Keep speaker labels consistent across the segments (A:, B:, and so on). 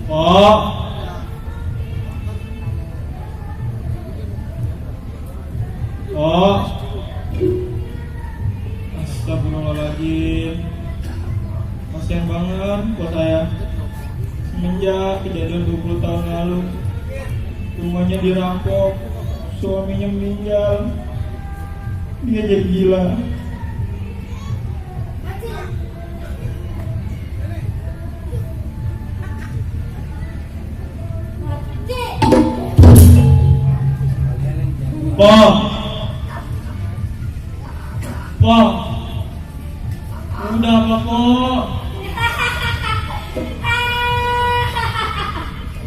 A: Pok. Pok. Astagfirullahaladzim. Kasian banget buat saya. Semenjak kejadian 20 tahun lalu, rumahnya dirampok, suaminya meninggal, dia jadi gila. Pok, Pok, udah apa Pok?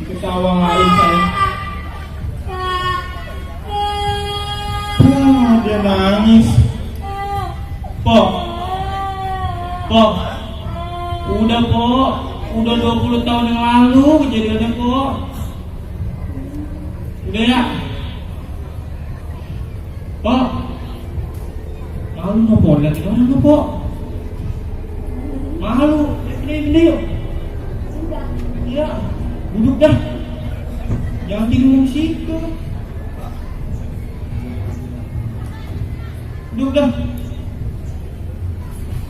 A: Ketawa ngain saya. Dia nangis. Pok, Pok, udah Pok, udah 20 tahun yang lalu kejadiannya Pok. Udah ya? Pok, malu nggak Pok? Lihat orang nggak Pok? Malu, ini yuk. Iya, duduk dah. Jangan tidur di situ. Duduk dah.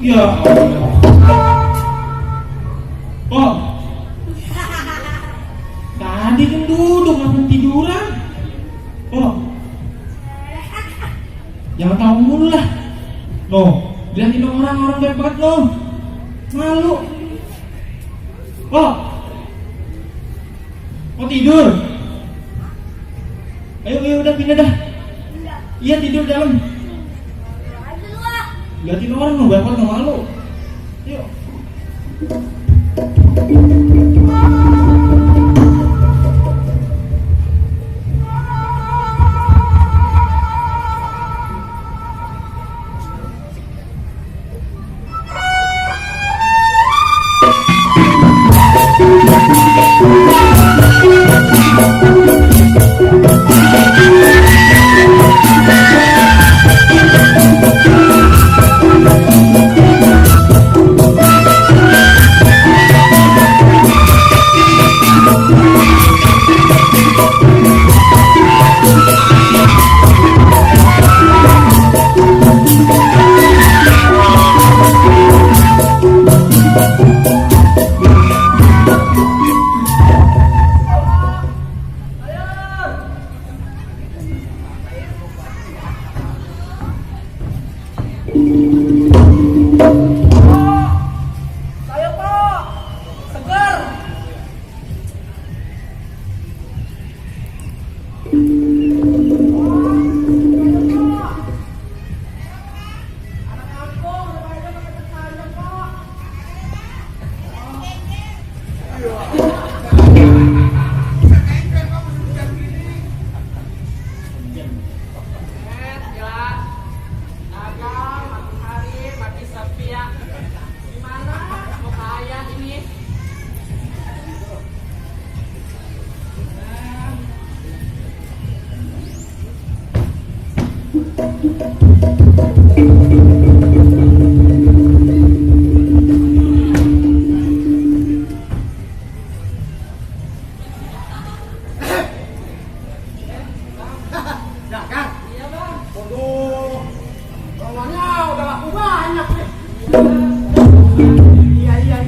A: Ya Allah. Pok, tadi kan duduk ngapain tiduran? Pok, jangan tahu mulu lah. Noh, liatin orang-orang baik banget noh. Malu. Pok, mau tidur? Ayo udah pindah dah. Iya tidur dalam. Liatin orang noh baik banget noh, malu. Yuk.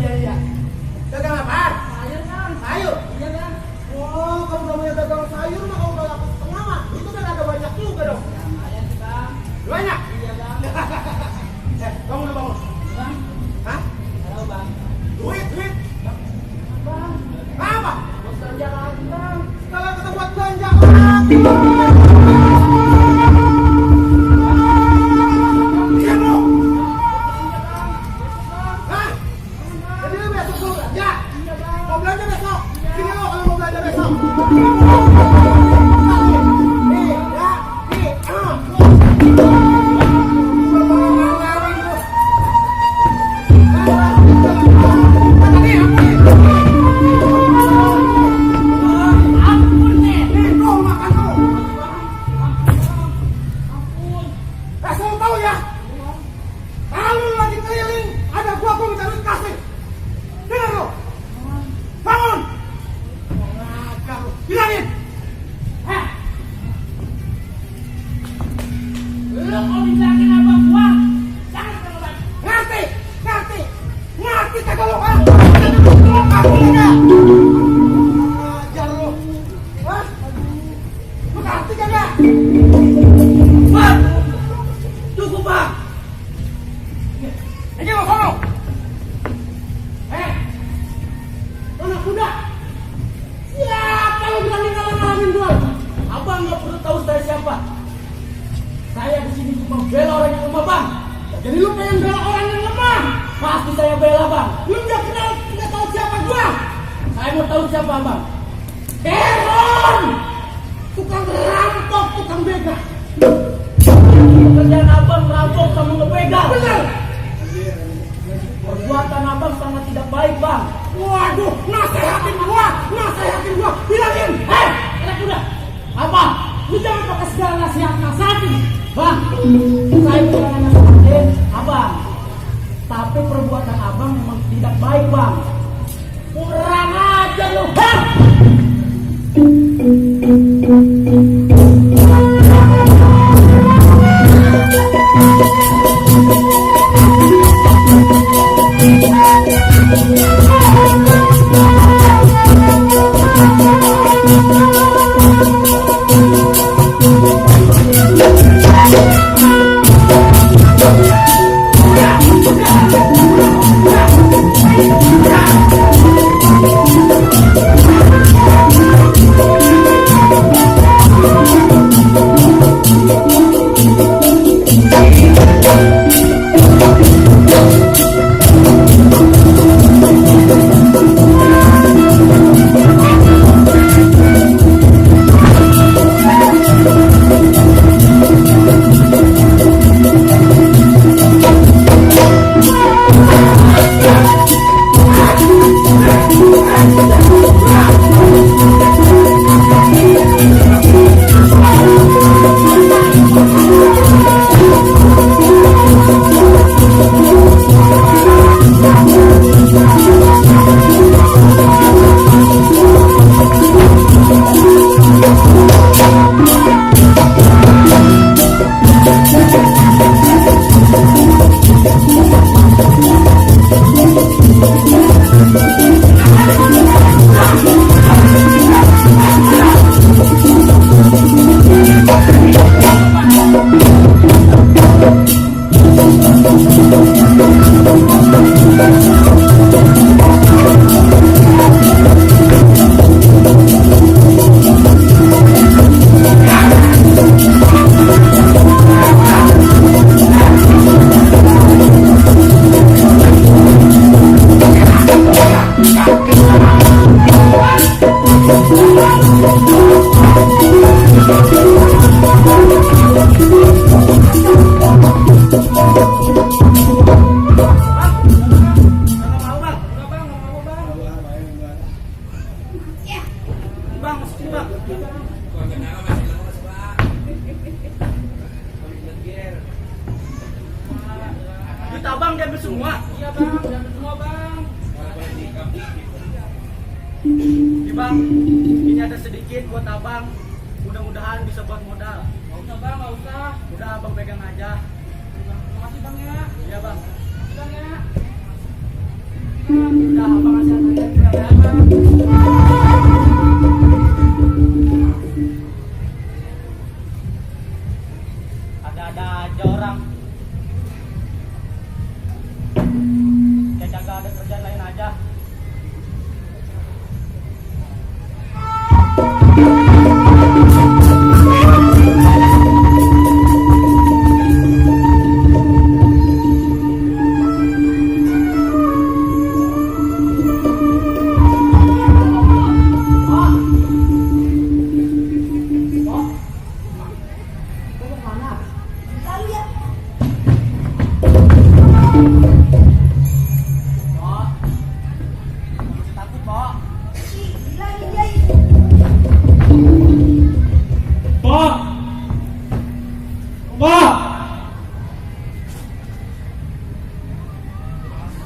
B: Iya. Dagang apaan? Sayur kan? Sayur? Iya kan? Oh, kamu namanya dagang sayur mah kalau udah laku setengah mah itu kan ada banyak juga dong. Ya, lumayan sih bang. Banyak? Iya bang. Bangun udah bangun. Bang? Hah? Halo bang. Duit? Bang. Apa? Buat belanja lagi bang. Kalau kita buat belanja lagi. Mau belanja besok? Sini lo kalau mau belanja besok. bela orang yang lemah bang. Jadi lu pengen bela orang yang lemah? Pasti saya bela bang. Lu nggak kenal, nggak tahu siapa gua? Saya mau tahu siapa bang. Heron, tukang rampok, tukang begal. Kerjaan abang merampok sama ngebegal. Benar. Perbuatan abang sangat tidak baik bang. Waduh, nasehatin gua, bilangin. Anak muda, apa? Lu jangan pakai segala nasihatin. Bang, saya bukan hanya nasihatin abang, tapi perbuatan abang memang tidak baik bang. Kurang aja lu, bang. Duit abang diambil semua? Iya bang, diambil semua bang. Nih bang, ini ada sedikit buat abang. Mudah-mudahan bisa buat modal. Nggak usah bang, nggak usah. Udah abang pegang aja. Makasih bang ya. Iya bang. Makasih bang ya. Udah abang kasih aja ya bang. Ada-ada aja orang. Kayak kagak ada kerjaan lain aja.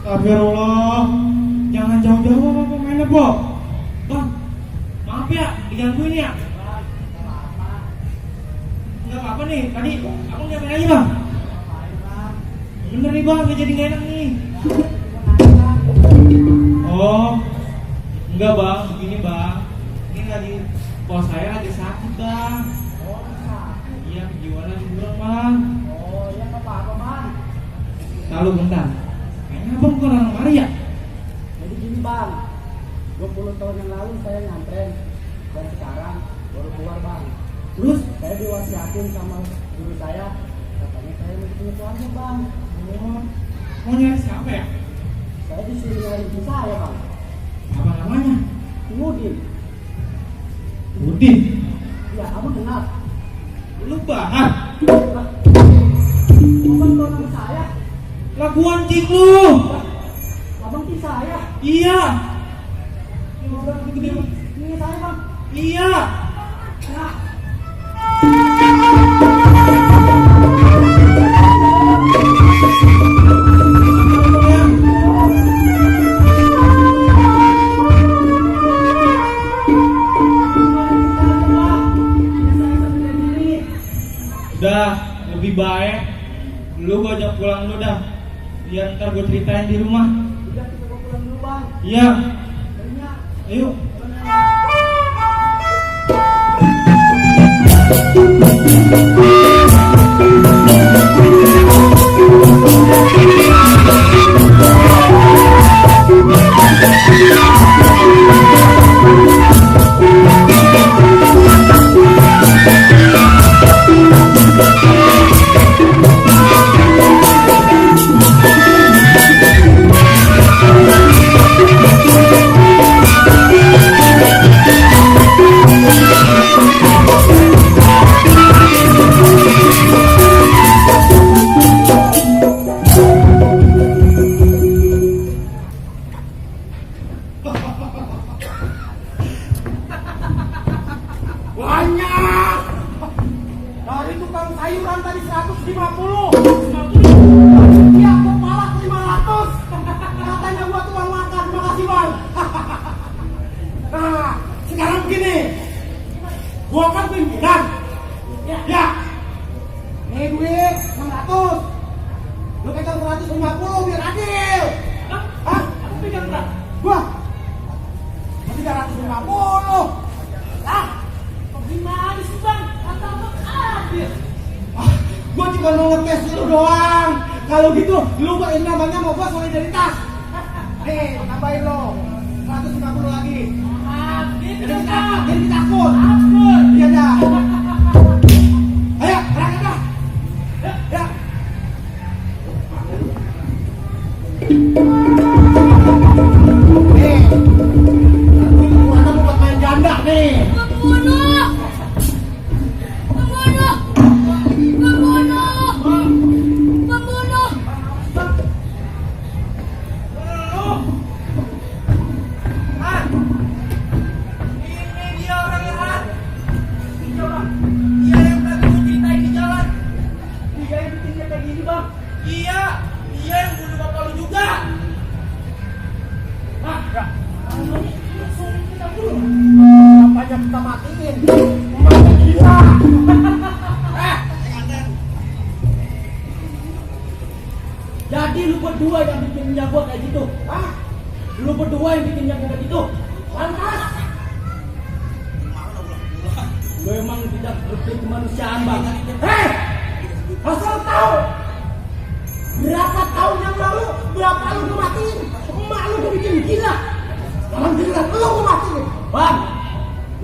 A: Astagfirullah, jangan jauh-jauh apa mainnya, Bob. Bang, maaf ya, digangguin ya. Enggak apa-apa nih, tadi abang ngapain aja bang? Bener nih bang, gak jadi gak enak nih. Oh, enggak bang, begini bang. Ini lagi, bos saya lagi sakit bang. Oh, sakit? Iya, kejiwaan lagi bulan bang. Oh, iya gak apa-apa bang. Lalu bentar. Abang bukan orang mari ya?
B: Jadi gini bang, 20 tahun yang lalu saya nyantren dan sekarang baru keluar bang.
A: Terus?
B: Saya diwasiatin sama guru saya, katanya saya Saya mau ketemu keluarga bang.
A: Oh, mau nyari siapa ya?
B: Saya disuruh nyari ibu saya bang.
A: Apa namanya?
B: Udin.
A: Udin.
B: Ya, abang kenal.
A: Lu banget.
B: Abang tahu nama saya?
A: Laguan cing lu.
B: Abang sih saya.
A: Iya.
B: Ini saya bang.
A: Iya.
B: Nah.
A: Udah, lebih baik lu gua ajak pulang dulu dah. Biar ntar gue ceritain di rumah.
B: Udah kita mau pulang dulu bang.
A: Iya.
B: Banyak.
A: Ayo.
B: Banyak. Dari tukang sayuran tadi 150. Iya, kok malah 500. Katanya gua tukang makan. Makasih bang. Nah, sekarang begini. Gua kan pimpinan. Ya. Nih duit 600. Lu pegang 150 biar adil. Hah? Aku pegang berapa? Gua 350. Ah, gimana sih bang? Kata abang adil. Gua cuma mau ngetes lu doang. Kalau gitu, lu buat namanya mau gua solidaritas. Nih, tambahin lo 150 lagi. Jadi takut. Iya dah. Ayo, berangkat dah. Ya. Nih, mana mau buat main ganda nih? Apanya kita matiin? Mata kita. Jadi lu berdua yang bikin jago kayak gitu? Hah? Lu berdua yang bikin jago kayak gitu? Lantas? Lu emang tidak berpikir kemanusiaan banget. Hei! Asal tahu! Berapa tahun yang lalu, berapa lu gue matiin? Emak lu gue bikin gila. Dalam giliran lu gue matiin. Bang,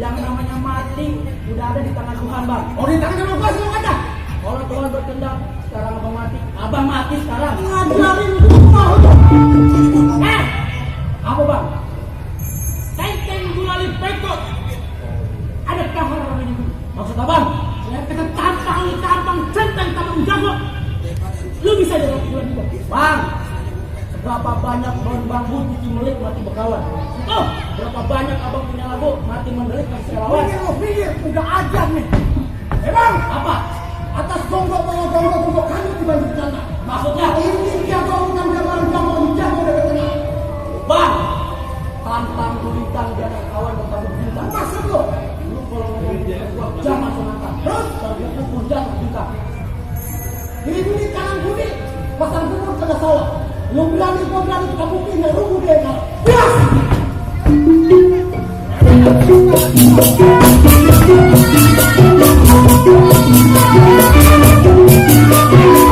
B: yang namanya mati udah ada di tangan Tuhan bang. Oh di tangan Tuhan gua semua ada. Kalau Tuhan berkehendak sekarang abang mati, abang mati sekarang. Ngajarin gua mau. Apa bang? Teng gulali pekot. Ada kahar orang ini. Maksud abang? Saya kata tampang centeng tampang jago. Lu bisa jadi bulan juga. Bang, berapa banyak pohon bambu cuci melik mati bekawan. Oh, berapa banyak abang punya lagu mati mendelik masih lawan. Minggir, udah ajar nih. Bang, apa? Atas gonggok kamu dibantu sana. Maksudnya? Ini dia bangunan jalan jago dari tengah. Bang, tantang kulitang dan kawan bertambah bintang. Maksud lu? Lu kalau ngomong gua jangan senangkan. Terus, tapi pukul jangan bintang. Ini tangan budi, pasang kubur ke sawah. Lu berani, gua berani, kita buktiin dan rubuh dia kan. Bias!
C: Thank you.